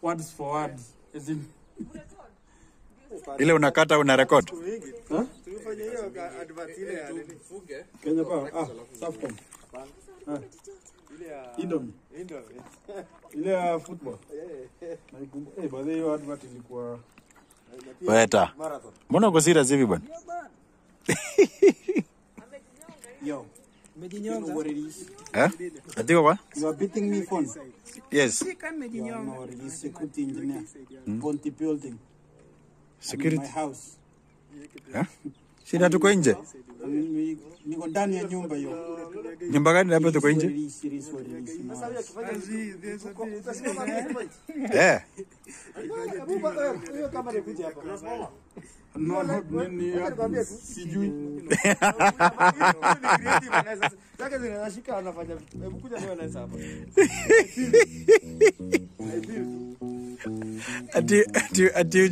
Words for words. As in, Ile unakata una record. Huh? Tulifanya hiyo advert ile ya nini? Kenya Power. Ah, Safaricom. Ah. Ile ya Indomie. Indomie. Ile ya football. Naikumbuka. Eh, by the way, hiyo advert ilikuwa Weta. Marathon. Mbona uko serious hivi bwana? Yo. You know what it is. Eh? Atiko kwa? You are beating me phone. Yes. You know what it is. Security engineer. Ponty building. I'm in my Security. house. Eh? Shida tuko nje. Niko ndani ya nyumba hiyo. Nyumba gani hapa tuko It is nje? what it is, it is what it is, you know. Utasimama kwa point. Eh. Hiyo kamera ikuje hapa. No, no, ni sijui. Ni creative anaweza. Zake zinashika anafanya vitu. Hebu kuja niwe anaweza hapa. I feel. Ati ati ati.